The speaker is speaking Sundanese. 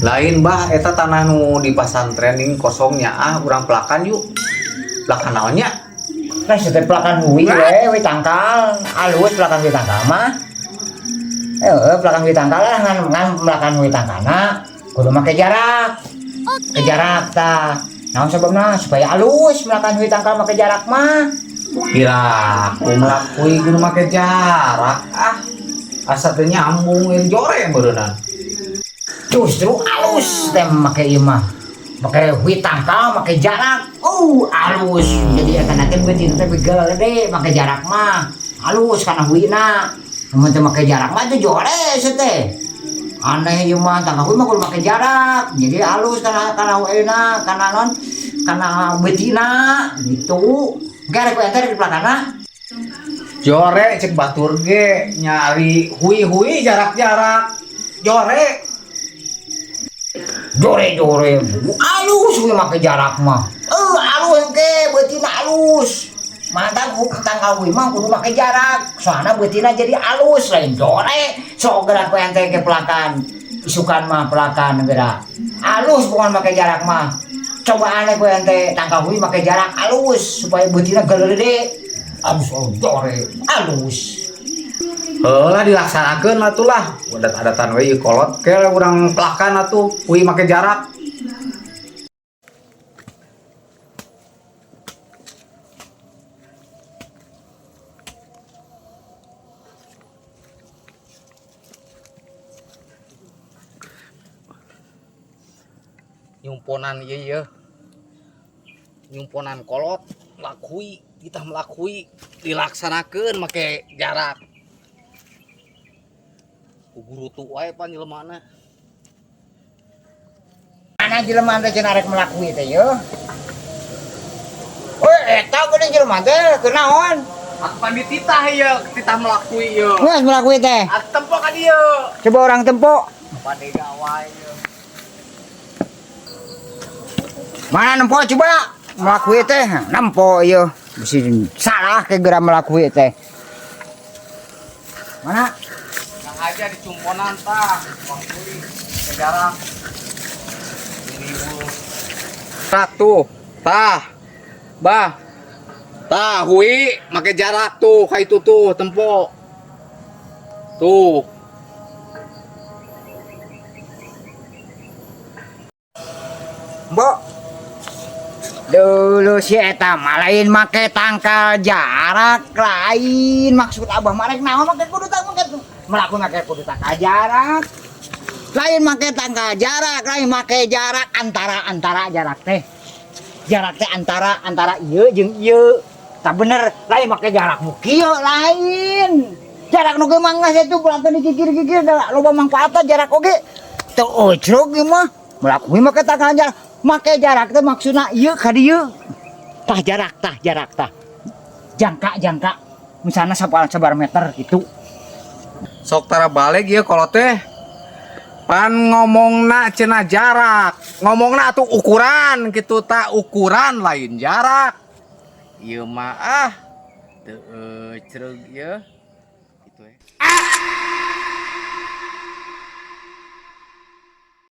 Lain bah eta tanah nu di pasantren ini kosongnya ah urang pelakan yuk. Pelakan naonnya? Lah teh pelakan hui we, hui tangkal. Alus pelakan hui tangkal mah. Pelakan hui tangkal lah ngan ngan pelakan hui tangkalna kudu make jarak. Ke jarak tah. Naon sebabna supaya alus pelakan hui tangkal make jarak mah. Piraku melakui kudu make jarak ah. Asa teu nyambung ieu jore beureunan. Justru alus teh make ieu mah. Make hui tangkal, make jarak. Oh, alus. Jadi eta nanti beuti teh begal gede make jarak mah. Alus kana huina. Mun teu make jarak mah itu jore sia teh. Aneh ieu mah tangkal hui mah kudu make jarak. Jadi alus kana kana huina, kana non, kana beutina gitu. Engke rek ente di pelakana. Jore cek batur ge nyari hui-hui jarak-jarak. Jore. Jore-jore alus we make jarak mah. Alus engke beutina alus. Mantap tangkal hui mah kudu make jarak. Soalna beutina jadi alus lain jore. Sok gerak ku ente ke pelakan. Isukan mah pelakan gerak. Alus bukan make jarak mah. Coba aneh ku ente tangkal hui make jarak alus supaya beutina gede. Alus oh, jore alus. Heuh lah dilaksanakeun atuh lah. Adat-adatan we ieu kolot ke urang pelakan atuh hui make jarak. Nyumponan ieu ieu. Nyumponan kolot melakui, kita melakui dilaksanakeun make jarak. Ku guru tu wae pan jelemana. Mana jelema teh cenah rek melakui teh yeuh. Oh, eta geuning jelema teh kunaon? Aku pan dititah ieu, titah melakui ieu. Geus melakui teh. Aku tempo ka dieu. Coba orang tempo. Padega wae ieu. Mana nempo coba? Melakui teh, nempo ieu. Bisi salah ke geura melakui teh. Mana? Yang aja dicumponan tah, melakui ke jarak. Ini tah tuh, tah. Bah. Tah hui make jarak tuh ka itu tuh tempo. Tuh. Mbok. Dulu si eta mah lain make tangkal jarak lain maksud abah mah rek naon make kudu tang make melaku make kudu tangkal jarak. Lain make tangkal jarak, lain make jarak antara-antara jarak teh. Jarak teh antara antara ieu jeung ieu. Tak bener, lain make jarak nu kieu lain. Jarak nu ge mah geus itu pulangkeun dikikir-kikir da loba mangfaatna jarak oge. Teu ojrog ieu mah. Melaku make tangkal jarak. Make jarak teh maksudna ieu ka dieu. Tah jarak tah jarak tah. Jangka-jangka misalnya sabar meter gitu. Sok tara balik ieu kolot teh. Pan ngomongna cenah jarak, ngomongna atuh ukuran kitu ta ukuran lain jarak. Ieu mah ah teu ecreug ieu. Kitu we. Ah!